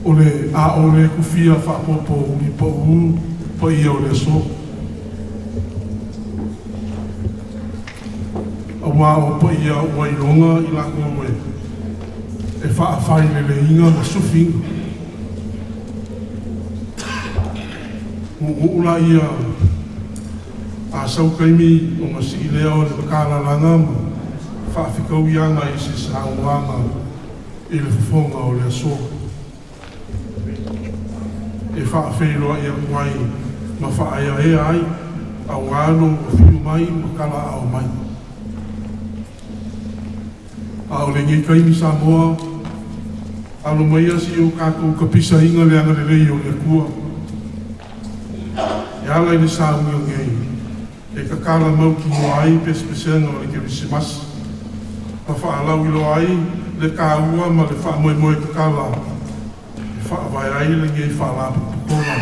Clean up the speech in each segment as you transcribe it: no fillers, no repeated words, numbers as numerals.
O le a ou le tufia faapopo i paū paia o le aso. Auā o paia ua iloga i latou e e faafaileleina ma sufiina. U'uu laia a sau taimi ona sii lea o le matalalaga ma faafetauiaga i se saunoaga i le fofoga o le aso. E faafeiloai atu ai ma faaeaea ai aua lou afio mai ma talaaao mai. A o lenei taimi Samoa, alo maia se i o tatou tapisaina le agalelei o le Atua e ala i le sauniga nei e tatala mautinoa ai pesepesega o le Kerisimasi ma faalauiloa ai le taua ma le faamoemoe tatala e faavae ai lenei Faalapotopotoga.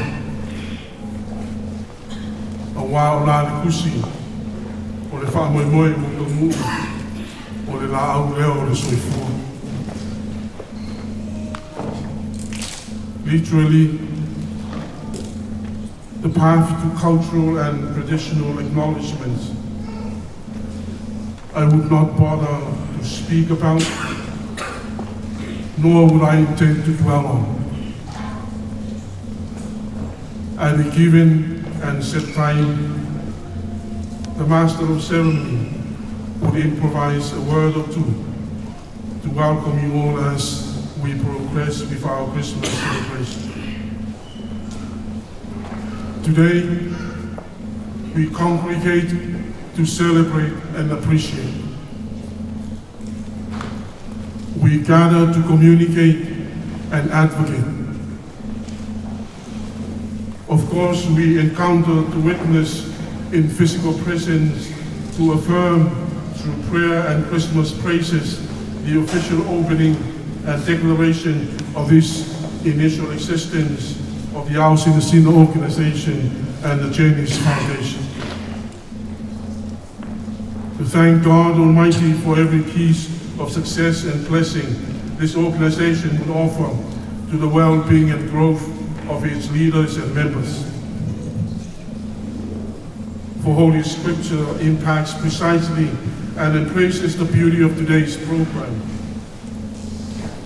Aua o la le tusi, o le faamoemoe ua taunuu, o le laau lea o le soifua. Literally, the path to cultural and traditional acknowledgements I would not bother to speak about, nor would I intend to dwell on. At a given and set time, the master of ceremony would improvise a word or two to welcome you all as we progress with our Christmas celebration. Today, we congregate to celebrate and appreciate. We gather to communicate and advocate. Of course, we encounter to witness in physical presence to affirm through prayer and Christmas praises the official opening and declaration of this initial existence of the Ao Sinasina organization and the Journeys Foundation. To thank God Almighty for every piece of success and blessing this organization would offer to the well-being and growth of its leaders and members. For Holy Scripture impacts precisely and embraces the beauty of today's program.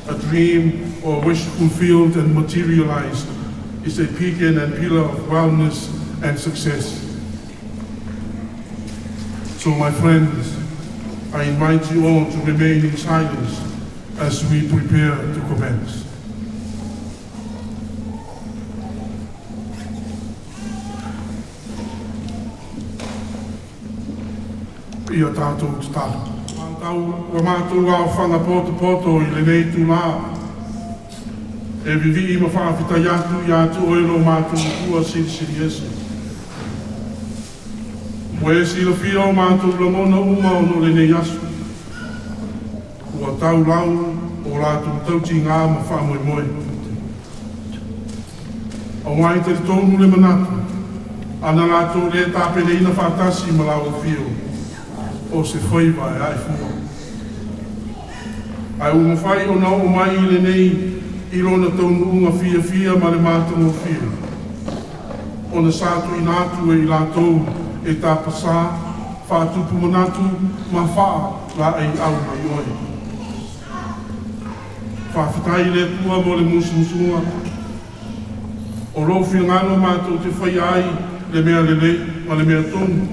A dream or wish fulfilled and materialized is a beacon and pillar of wellness and success. So, my friends, I invite you all to remain in silence as we prepare to commence. Ia tatou tatalo. Tau ua matou aofaga potopoto i lenei itulā e vivii ma faafetai atu ia te oe lo matou Atua Silisili Ese. Ua e silafia o matou lagona uma ona o lenei aso. Ua tau lau o latou tautigā ma faamoemoe. Auā e talitonu le manatu, ana latou le tapenaina faatasi ma lau afio, o se faiva e ae fua. Ae ua mafai ona oo mai i lenei i lona taunuuga fiafia ma le matagofie. Ona sa tuuina atu e i latou e tapasā, faatupu manatu ma faalaeiau mai oe. Faafetai i le Atua mo le musumusuga. O lou finagalo matou te faia ai le mea lelei ma le mea tonu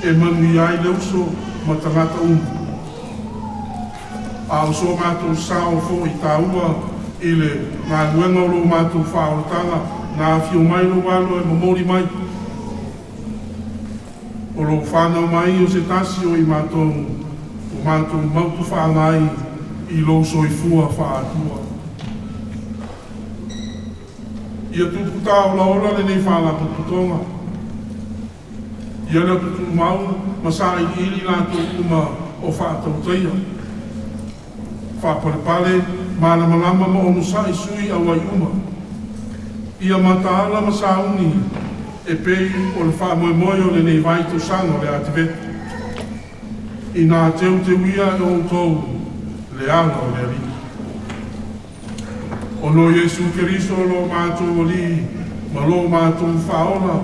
e manuia ai le uso ma tagata uma. A o so matou sao foi taua i le galuega o lo matou faaolataga na afio mai lou alo e momoli mai. O lou fanau mai o se tasi o i matou, o matou mautu faagai i lou soifua faaAtua. Ia tupu tāolaola lenei faalapotopotoga. Ia le tutumau ma sailiili latou uma o faatautaia. Faapalepale, malamalama ma onosai sui auai uma. Ia mataala ma sauni e pei o le faamoemoe o lenei vaitausaga o le Atevetu. Ina teuteuia e outou le ala o le Alii. Ona o Iesu Keriso lo matou Alii ma lo matou Faaola,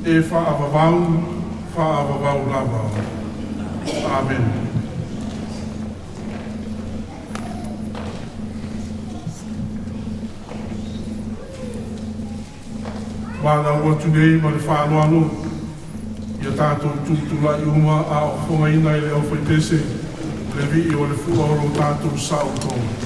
e faavavau, faavavau lava. Amene. Valaau atu nei ma le faaaloalo ia tatou tutulai uma a o fofogaina e le aufaipese le vii o le fua o lo tatou saolotoga.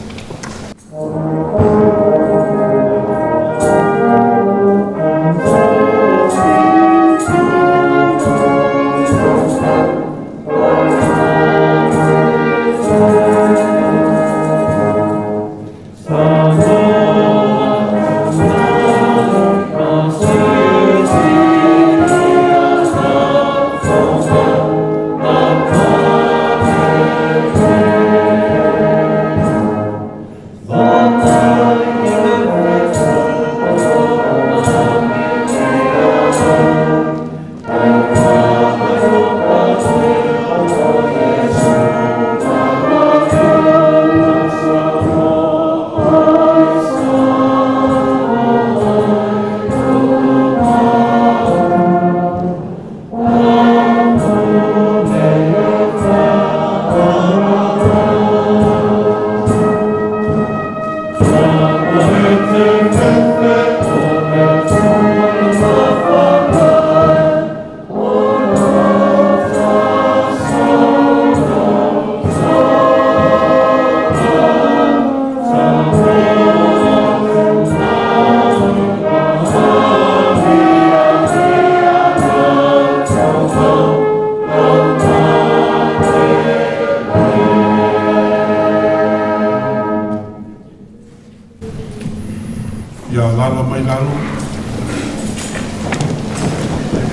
Ia alaala mai lalo.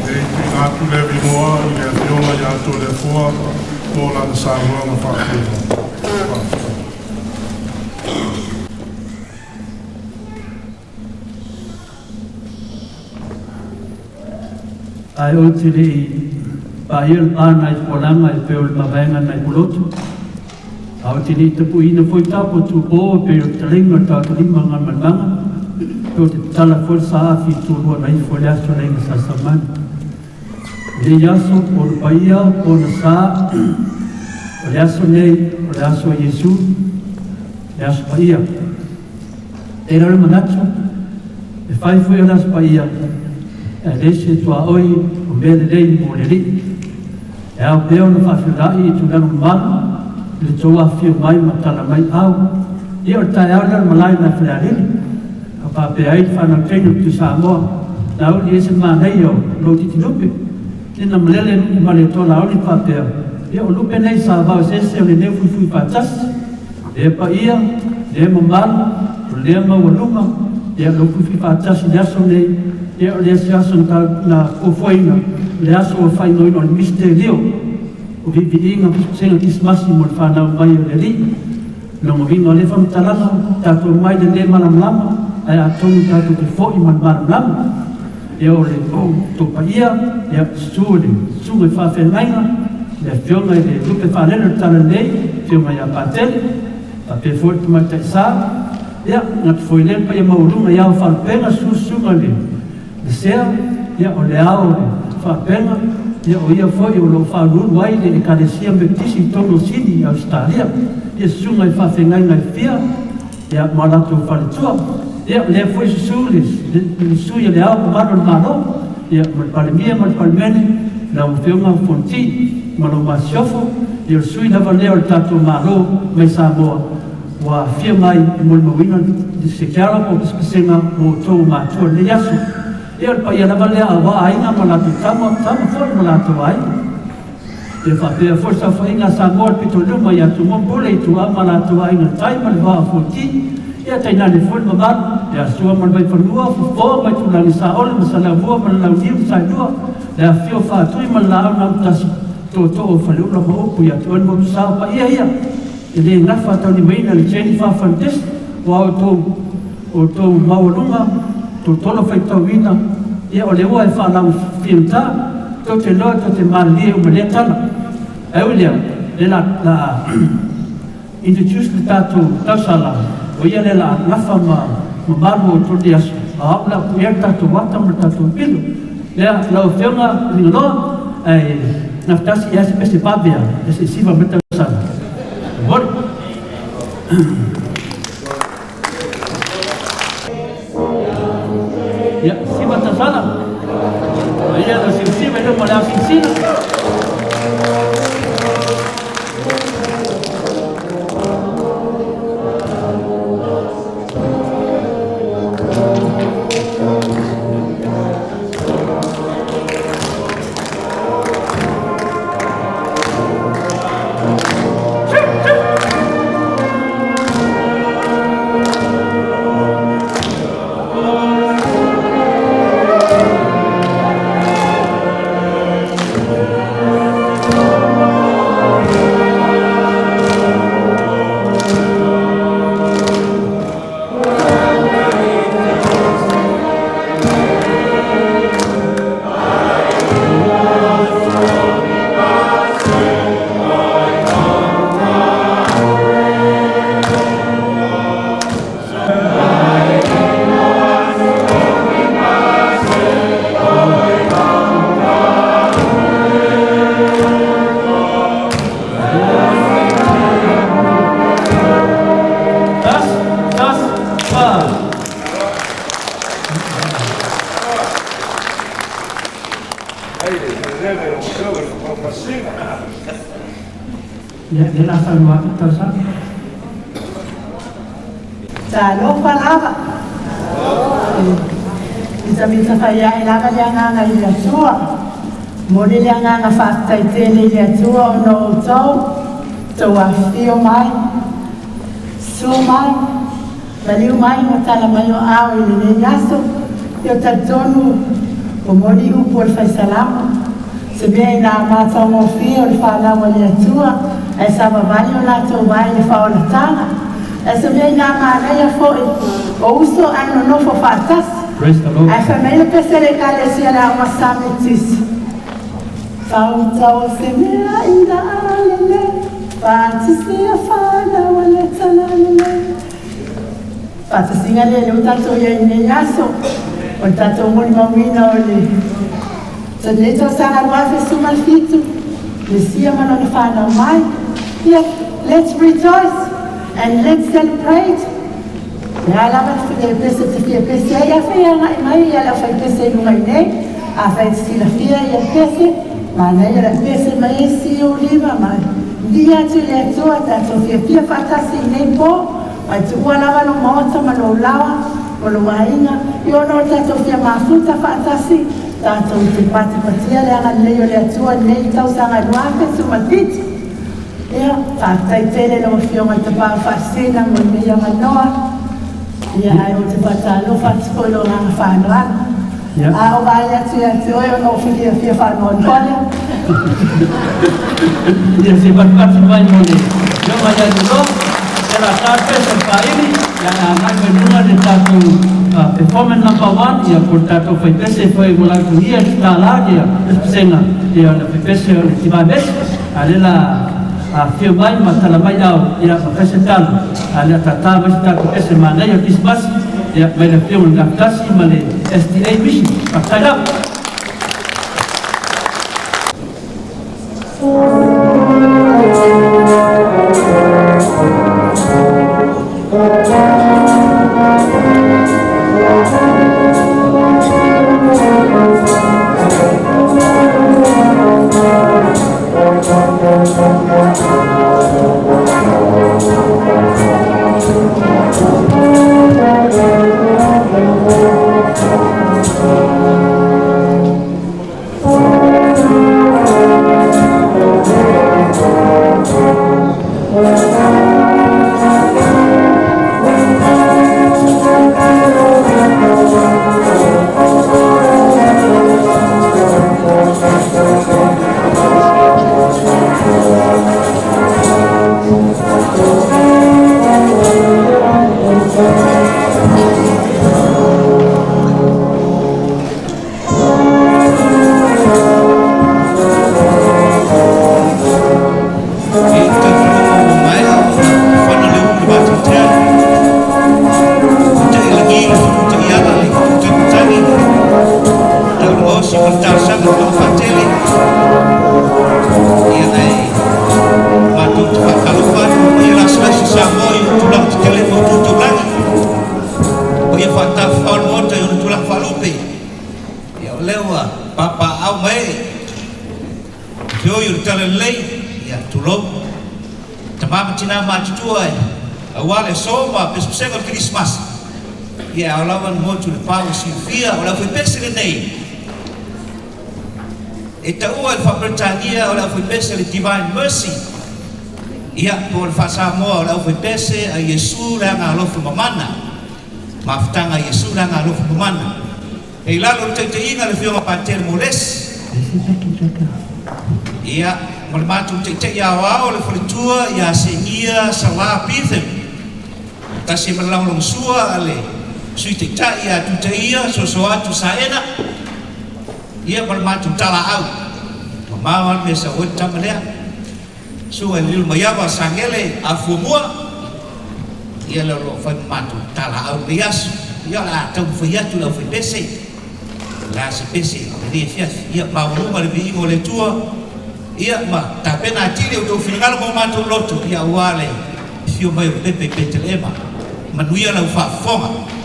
Nei tuuina atu le avanoa i le Afioga ia Toleafoa mo lana saunoaga faafeiloai. Faafetai. Ae ou te le i paia le pa nai fualaga e pei o le mavaega nai Pulotu, a ou te le i tapuiina foi tapu o Tubo e pei o le taleiga o le taotolima o Galumalemana, pe ou te tatala foi le saafi i tulua na ifo i le aso le aiga Sa Saumani. O lenei aso, o ona paia, o ona sa, o le aso nei, o le aso a Iesu, le aso paia. E le o le manatu, e fai foi o le aso paia, ae le se tuaoi o mea lelei mo le Alii. E ao pea ona faafeiloai i tulaga mamalu i le tou afifio mai ma tala mai au. Ia o le taeao lea o le malae nai Falealili, a faapea ai le fanau teine o le Tuisamoa, Laauli e ese le manaia o lou titilupe. Ia na malele ma le toa Laauli faapea, ia o lupe nei sa vao eseese o lenei fuifui faatasi. Lea paia, lea mamalu, o lea maualuga, ia lou fuifui faatasi i le aso nei, ia o le se aso na fuafuaina, o le aso ua faaigoaina o le misitelio o viiviiga pesepesega Kerisimasi mo le fanau mai o le Alii. Lona uiga o lea faamatalaga, tatou omai i le le malamalama, ae atonu tatou te foi ma le malamalama. Ia o le tou paia, ia susu i le susuga i faafeagaiga, le afioga i le Lupe Faalele o le Talalelei, afioga ia Patele, faapea foi le Tamaitai Sa, ia gata foi lea le paia maualuga i ao faalupega, susu susuga i le Sea, ia o le ao o le Faalupega, ia o ia foi o lo o faauluulu ai le Ekalesia Metotisi i totonu o Sini i Ausetalia, ia susuga i faafeagaiga e fia, ia ma latou faletua. Ia, o lea foi susu le sui o le Ao Mamalu o le Malo, ia, ma le Palemia ma le Palemene, lau Afioga Fonoti ma lau Masiofo, ia o le sui lava lea o le tatou Malo mai Samoa ua afio mai e molimauina se keala po o pesepesega mo outou matua i lenei aso. Ia, o le paia lava lea aua aiga ma latou tama, tama foi ma latou aiga. Ia faapea foi le saofaiga a Samoa i le pito i luma ia Tumua Pule, Ituau ma latou aiga Tai ma le Vaa o Fonoti, ia tainane foi le mamalu ia Sua ma le Vaifanua, Fofo ma Itulagi Saole ma Saleaaumua ma le Launiu na Saelua, le afifio o Faatui ma le Laau na Amotasi, Tootoo o Faleula ma upu ia te oe le Motusa. O paia ia e le gafa taulimaina e le Jennifer Fuentes, ua outou outou maualuga, tou tolo faitauina, ia o le ua e faalagu fiagata, tou te iloa tou te malilie uma i lea tala. Ae ui i lea, lea la a introduce le tatou tausala. O ia le la gafa ma mamalu o tuli aso. A au la ku ia tatou ata ma tatou pilo. Lea lau Afioga Ligaloa, ai naftasi ia se pese vavea e se siva me tausaga. Moli. Ia, siva tausaga. Ia, lo siva ile mo le au sinsina. Tas, tas, pa. Ia, le la saunoa atu tausaga. Talofa lava. Mitamita faiae lava le agaga i le Atua. Momoli le agaga faafetai tele i le Atua ona o outou, tou afifio mai, susu mai, maliu mai ma tala mai o ao i lenei aso. Ia talitonu momoli upu o le faisalamo. Se mea ina matagofie o le fanau a le Atua, ae savavali o latou vae i le faaolataga. Ae se mea ina manaia foi o uso ae nonofo faatasi. Praise the Lord. Ae fai mai le pese le Ekalesia le Aoga Sametisi. Fautau se mea ina alele, faatasi fanau a le talalelei. Faatasiga lea lea ua tatou i ai i lenei aso, o le tatou molimauina o le lenei tausaga 2017, Mesia ma lona fanau mai. Ia, let's rejoice and let's celebrate. Le a lava le pese te fia pese ai, afai agai mai ia le aufaipese i luga i nei, afai te silafia ia pese, manaia le pese mai e si ou lima mai. Viia atu i le Atua, tatou fiafia faatasi i nei po, mai tuua lava lou maota ma lou laoa, ma lou aiga, i ona o le tatou fia mafuta faatasi, tatou te patipatia le agalelei o le Atua i lenei tausaga 2017. Ia, faafetai tele lau Afioga i Tapaau Faasisina mo lenei avanoa. Ia, ae ou te faatalofa atu foi i lou agaga faaaloalo. Ia. A o vaai atu ia te oe ona ou fiafia faanoanoa lea. Ia se patipati mai mo le Afioga ia Ligaloa. E la ta pese o le faaili, ia agai mai luga le tatou performance number 1, ia po o le tatou faipese foi mo latou ia le tala ia le pesega ia le faipese o le tivavesi. A le la afio mai ma tala mai au ia ma fai se tala. A le tata mai se tatou pese manaia o Kisimasi ia mai le Afioga i le Gafatasi ma le SDA Mission. Faafetai lava. Ia, tulou. Tamā ma tinā matutua e auā le aso ma pesepesega o le Kerisimasi. Ia, e ao lava ona motu i le pa ua silafia o le aufaipese lenei e taua i le faa-Peretania o le aufaipese le Divine Mercy, ia, po o le faa-Samoa o le aufaipese a Iesu le Agaalofa Mamana, Mafutaga a Iesu le Agaalofa Mamana. E i lalo o le taitaiga a le Afioga Patele Molesi, ia, ma le matou Taitai Aoao le Faletua ia Segia Sala Betham, tasi ai ma le lagolagosua a le Sui Taitai ia Tutaia Sosoatu Saena, ia ma le matou talaau. Mamao lava le mea e sau ai le tama lea. Susuga i le Lilomaiava Sagele Afuamua, ia le o lo o fai ma matou talaau i lenei aso. Ia o le a taumafai atu le aufaipese, o le a se pese i lenei afiafi. Ia maualuga le viiga o le Atua, ia ma tapena atili o outou finagalo ma o matou loto, ia aua le afio mai o le pepe i Petelehema. Manuia lau faafofoga.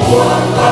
Ua.